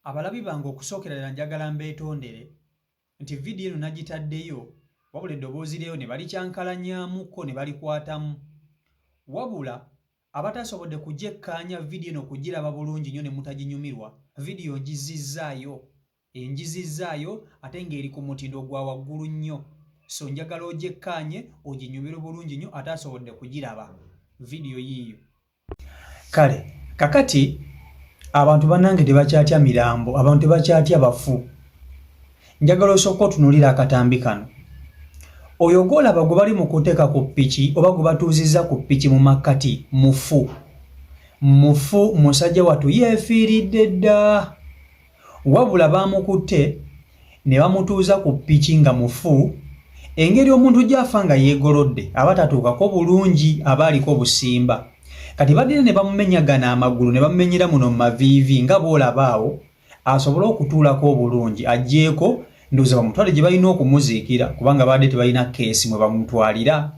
Abalabi bange, okusookera ddala njagala mbeetondere nti vidiyo eno nagitaddeyo, wabula eddoboozi lyayo ne balikyankalanyaamuko ne balikwatamu. Wabula abatasobodde kugyekkaanya vidiyo eno kugiraba bulungi nnyo ne mutaginyumirwa, vidiyo ngizizzaayo, engizizzaayo ate ng'eri ku mutindo gwa waggulu nnyo. So njagala ogyekkaanye oginyumirwe bulungi nnyo ate asobodde kugiraba. Vidiyo yiiyo. Kale kakati abantu banange tebakyatya mirambo, abantu tebakyatya bafu. Njagala osooka otunulira akatambi kano. Oyo gwolaba gwe bali mu kuteeka ku piki oba gwe batuuzizza ku piki mu makkati mufu. Mufu musajja wattu yeefiiridde dda. Wabula baamukutte ne bamutuuza ku ppiki nga mufu. Engeri omuntu gy'afa nga yeegolodde aba tatuukako bulungi, aba aliko busimba. Kati baddira ne bamumenya gano amagulu ne bamumenyera muno mu maviivi nga bw'olaba awo, asobole okutuulako obulungi aggyeeko ndowooza bamutwale gye balina okumuziikira kubanga baadde tebalina keesi mwe bamutwalira.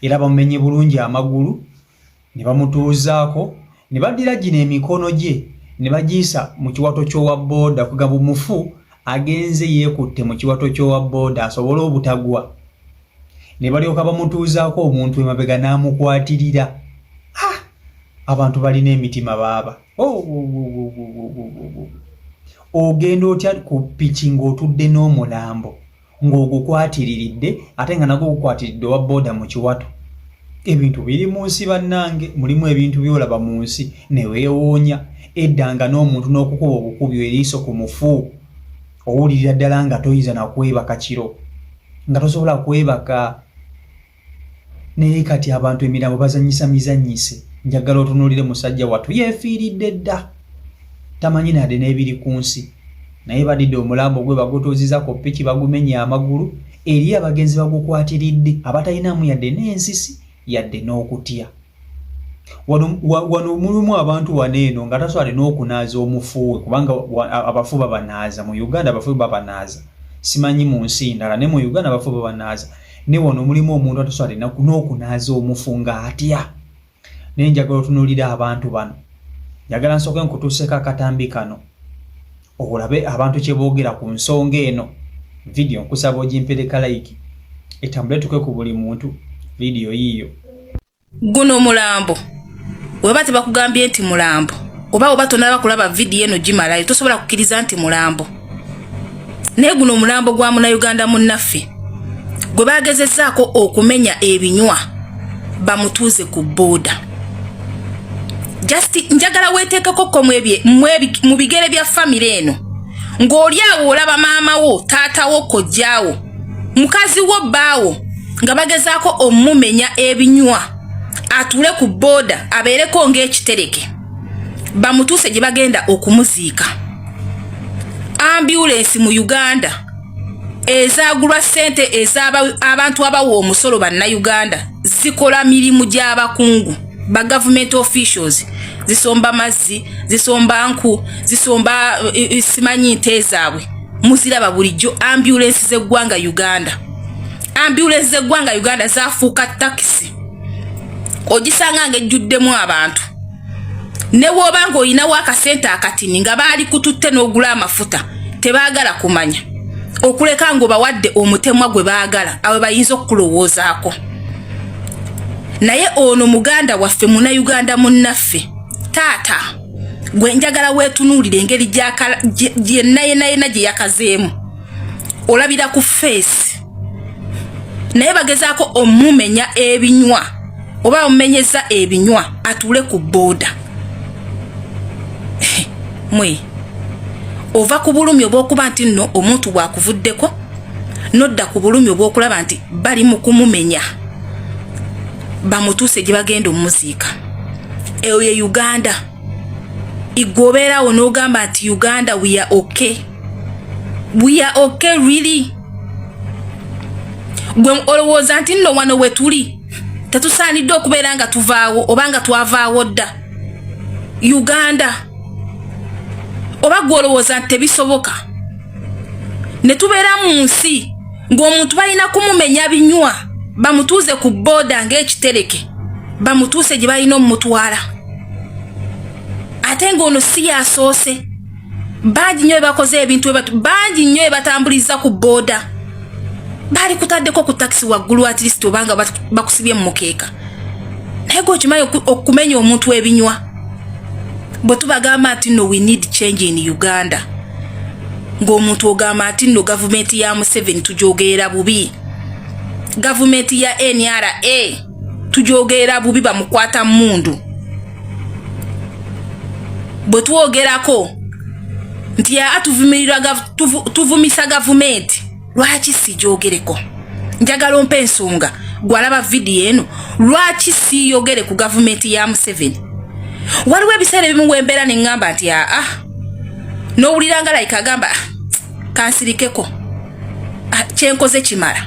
Era bamumenye bulungi amagulu ne bamutuuzaako ne baddira gino emikono gye ne bagiyisa mu kiwato ky'owa bbooda kugamba omufu agenze yeekutte mu kiwato ky'owa bbooda asobole obutagwa ne balyoka bamutuuzaako omuntu emabega n'amukwatirira. Ah! Abantu balina emitima baaba. Oh, oh, oh, ogenda otya ku piki ng'otudde n'omulambo ng'ogukwatiriridde ate nga nagwo gukwatiridde owa booda mu kiwato? Ebintu biri mu nsi bannange, mulimu ebintu by'olaba mu nsi ne weewuunya. Edda nga n'omuntu n'okukuba obukubi eriiso ku mufu owulirira ddala nga toyinza na kwebaka kiro, nga tosobola kwebaka. Naye kati abantu emirambo bazanyisa mizanyise. Njagala otunuulire musajja wattu yeefiiridde dda, tamanyi nade n'ebiri ku nsi, naye badidde omulambo gwe bagutuuziza ku piki bagumenye amagulu eri abagenzi bagukwatiridde abatalinamu yadde n'ensisi yadde n'okutya. Wano wano mulimu abantu wano eno nga tasobola n'okunaaza omufu we kubanga abafu babanaaza mu Uganda, abafu babanaaza, simanyi mu nsi ndala, ne mu Uganda abafu babanaaza. Ne wano mulimu omuntu atasobola n'okunaaza omufu ng'atya. Naye njagala otunuulire abantu bano. Njagala nsooke nkutuuseeko akatambi kano olabe abantu kye boogera ku nsonga eno. Vidiyo nkusaba ogimpereka like etambule tuke ku buli muntu. Vidiyo yiiyo. Guno mulambo weba tebakugambye nti mulambo, oba oba tonaba kulaba vidiyo eno gimalayo tosobola kukkiriza nti mulambo. Naye guno omulambo gwa Munauganda munnaffe gwe bagezezzaako okumenya ebinywa bamutuuze ku booda. Just njagala weeteekeko ko mu bigere bya famire eno ng'oli awo olaba maama wo, taata wo, kojjaawo, mukazi wo, bbaawo nga bagezaako omumenya ebinywa atuule ku booda abeereko ng'ekitereke bamutuuse gye bagenda okumuziika. Ambulensi mu Uganda ezaagulwa ssente ez'abantu abawa omusolo Bannayuganda zikola mirimu gy'abakungu ba government officials, zisomba mazzi, zisomba nku, zisomba simanyi nte zaabwe. Muziraba bulijjo ambulensi z'eggwanga Uganda. Ambulensi z'eggwanga Uganda zafuuka takisi, ogisanga ng'ejjuddemu abantu. Ne bw'oba ng'olinawo akasente akatini nga baali kututte n'ogula amafuta, tebaagala kumanya okuleka ng'obawadde omutemwa gwe baagala, abo bayinza okukulowoozaako. Naye ono muganda waffe, Munnayuganda munnaffe, taata gwe njagala weetunuulire engeri yenna yena yena gye yakazeemu, olabira ku face. Naye bagezaako omumenya ebinywa oba bamumenyeza ebinywa atuule ku booda. Mwe ova ku bulumi obw'okuba nti nno omuntu bw'akuvuddeko nodda ku bulumi obw'okulaba nti bali mu kumumenya bamutuuse gye bagenda omuziika. Eyo ye Uganda. Igwe obeerawo n'ogamba nti Uganda, we are okay, we are okay, really? Gwe olowooza nti nno wano we tuli tetusaanidde okubeera nga tuvaawo oba nga twavaawo dda Uganda? Oba gwe olowooza nti tebisoboka ne tubeera mu nsi ng'omuntu balina kumumenya binywa bamutuuze ku booda ng'ekitereke bamutuuse gye balina omumutwala, ate ng'ono si yasoose? Bangi nnyo bebakoze ebintu, bangi nnyo bebatambuliza ku booda. Baali kutaddeko ku takisi waggulu, at least obanga bakusibye mu mukeeka. Naye gwe okimanyi okumenya omuntu ebinywa? Bwe tubagamba nti no, we need change in Uganda, ng'omuntu ogamba nti nno gavumenti ya Museveni tujogeera bubi, gavumenti ya NRA tujogeera bubi, bamukwata mundu. Bwe twogerako nti aa tuvumirira, tuvumisa gavumenti, lwaki sijogereko? Njagala ompa ensonga. Gwalaba vidiyo eno, lwaki siyogere ku gavumenti ya Museveni? Waliwo ebiseera ebimu wembeera neŋŋamba nti aa, n'owulira nga like agamba, "Ah, kansirikeko. Ah, kyenkoze kimala."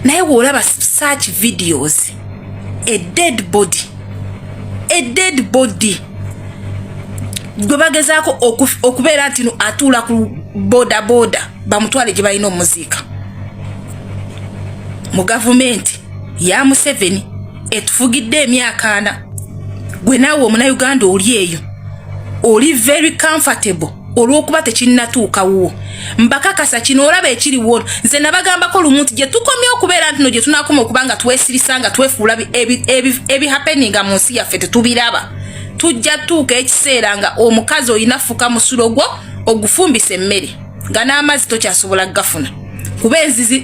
Naye bw'olaba such videos, a dead body, a dead body gwe bagezaako okubeera nti no atuula ku boda boda bamutwale gye balina omuziika mu gavumenti ya Museveni etufugidde emyaka 40. Gwe naawe omunauganda oli eyo, oli very comfortable olw'okuba tekinnatuuka wuwo. Mbakakasa kino, olaba ekiriwo. Nze nabagambako lumu nti gye tukomye okubeera nti no gye tunakoma okuba nga twesirisa, nga twefuula ebihappeninga mu nsi yaffe tetubiraba, tujja tuuka ekiseera nga omukazi olina fuka musulo gwo ogufumbisa emmere, nga n'amazzi tokyasobola kugafuna, kuba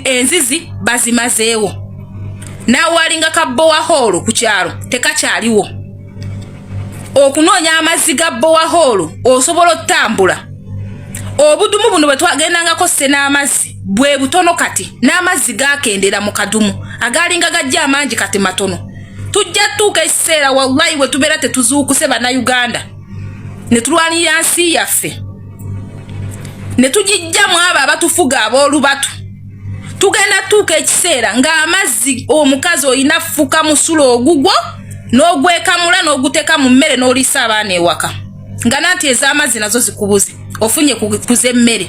enzizi bazimazeewo. N'awalinga ka borehole ku kyalo tekakyaliwo. Okunoonya amazzi ga borehole osobola otambula. Obudumu buno bwe twagendangako sse n'amazzi bwe butono kati, n'amazzi gakendera mu kadumu agalinga gajja amangi kati matono. Tujja tuuka ekiseera, wallahi, bwe tubeera tetuzuukuse Bannayuganda ne tulwanirira nsi yaffe ne tugijjamu abo abatufuga ab'olubatu, tugenda tuuka ekiseera ng'amazzi omukazi olina fuka musulo ogugwo n'ogwekamula n'oguteeka mu mmere n'oliisa abaana ewaka, nga nanti ez'amazzi nazo zikubuze, ofunye kuz'emmere.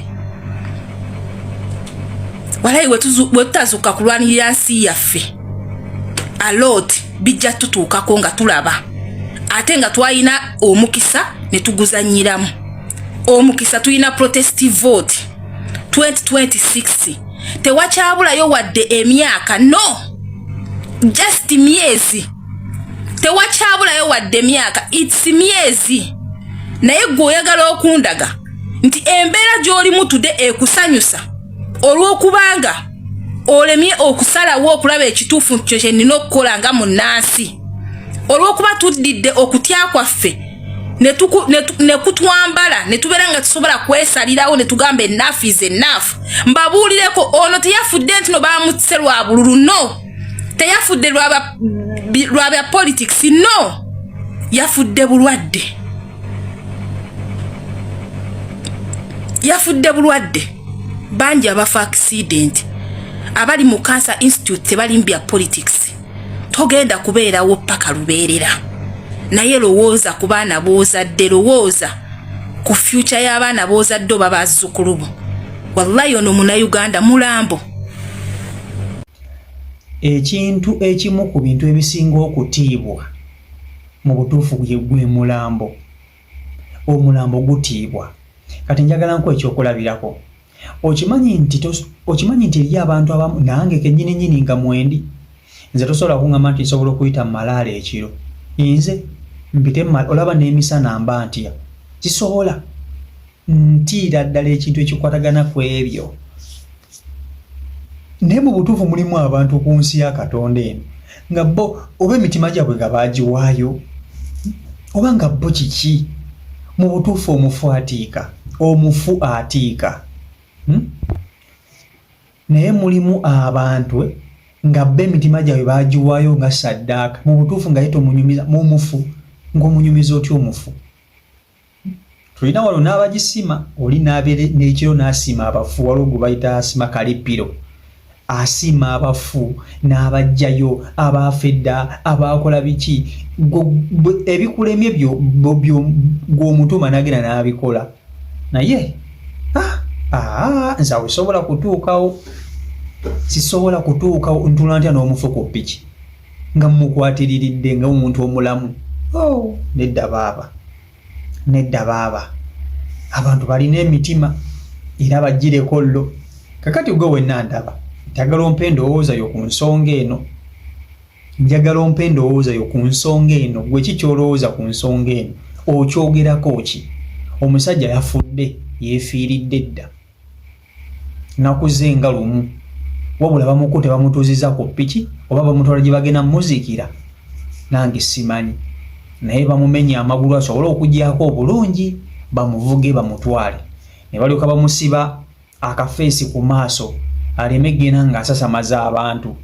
Walayi bwe tutazuuka kulwanirira nsi yaffe, alot bijja tutuukako nga tulaba, ate nga twalina omukisa ne tuguzanyiramu omukisa. Tulina protest vote 2026, tewakyabulayo wadde emyaka, no, just myezi. Tewakyabulayo wadde emyaka, its myezi. Naye gwe oyagala okundaga nti embeera gy'olimu tudde ekusanyusa olw'okubanga olemye okusalawo okulaba ekituufu kyo kye nnina okukola nga munnansi, olw'okuba tuddidde okutya kwaffe ne kutwambala ne tubeera nga tusobola kwesalirawo ne tugamba enough is enough. Mbabuulireko, ono teyafudde nti no bamutse lwa bululu, no, teyafudde lwa bya politics, no, yafudde bulwadde, yafudde bulwadde. Bangi abafa accident, abali mu Cancer Institute tebali mu bya politics. Togenda kubeerawo paka lubeerera, naye lowooza ku baana b'ozadde, lowooza ku future y'abaana b'ozadde oba bazzukulu bo. Wallahi ono Munnayuganda mulambo. Ekintu ekimu ku bintu ebisinga okutiibwa mu butuufu gwe mulambo. Omulambo gutiibwa. Kati njagala nku ekyokulabirako. Okimanyi nti eri abantu abamu, nange kennyini nnyini nga mwendi, nze tosobola kuŋŋamba nti nsobola okuyita mu malaalo ekiro, nze mpite. Olaba n'emisana mba ntya, kisobola ntiira ddala ekintu ekikwatagana ku ebyo. Naye mu butuufu mulimu abantu ku nsi ya Katonda eno nga bo oba emitima gyabwe nga baagiwaayo oba nga bo kiki. Mu butuufu omufu atiika, omufu atiika, Naye mulimu abantu nga bo emitima gyabwe baagiwaayo nga saddaaka. Mu butuufu nga ye tomunyumiza mumufu, ng'omunyumiza otya omufu? Tulina wano n'abagisima, oli n'abeere n'ekiro n'asiima abafu. Waliwo gwe bayita asima kalipiro, asiima abafu n'abajjayo, abaafa edda, abaakola biki. Ebikulemye gw'omutuma n'agenda n'abikola. Naye ah, nze awo sobola kutuukawo, sisobola kutuukawo. Ntula ntya n'omufu ku piki nga mukwatiriridde nga omuntu omulamu? Oh, nedda baaba, nedda baaba. Abantu balina emitima era bajjireko llo. Kakati gwe wenna ndaba, njagala ompe endowooza yo ku nsonga eno. Njagala ompe endowooza yo ku nsonga eno. Gwe ki ky'olowooza ku nsonga eno? Okyogerako ki? Omusajja yafudde, yeefiiridde dda. Nakuze nga lumu wabula bamukute bamutuuziza ku piki oba bamutwala gye bagenda muziikira nange simanyi, naye bamumenye amagulu asobole okugyako obulungi bamuvuge bamutwale ne balyoka bamusiba akafeesi ku maaso aleme genda ng'asasamaza abantu.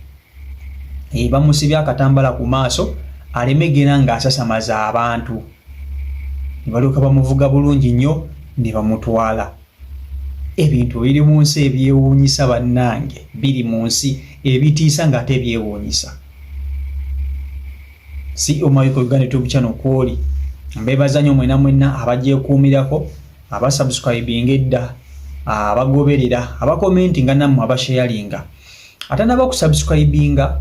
E, bamusibye akatambala ku maaso aleme genda ng'asasamaza abantu ne balyoka bamuvuga bulungi nnyo ne bamutwala. Ebintu biri mu nsi ebyewuunyisa bannange, biri mu nsi ebitiisa ng'ate byewuunyisa. CEO Michael Uganda YouTube channel kwoli. Mbebaza nnyo mwena mwenna abagyekuumirako, abasubscribinga edda, abagoberera, abakomentinga nammwe abasharinga. Atanaba kusubscribinga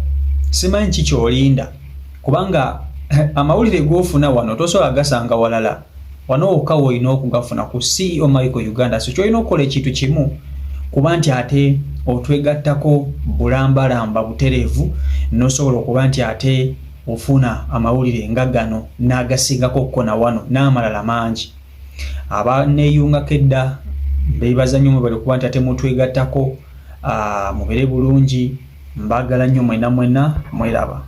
simanyi ki kyolinda kubanga amawulire g'ofuna wano tosobola gasanga walala. Wano wokka w'olina okugafuna ku CEO Michael Uganda. So ky'olina okukola ekintu kimu kuba nti ate otwegattako bulambalamba butereevu n'osobola okuba nti ate ofuna amawulire nga gano n'agasingako kko na wano n'amalala mangi. Abaneeyungako edda mbeebaza nnyo mwebale okuba nti ate mutwegattako, mubeere bulungi, mbaagala nnyo mwena mwena mweraba.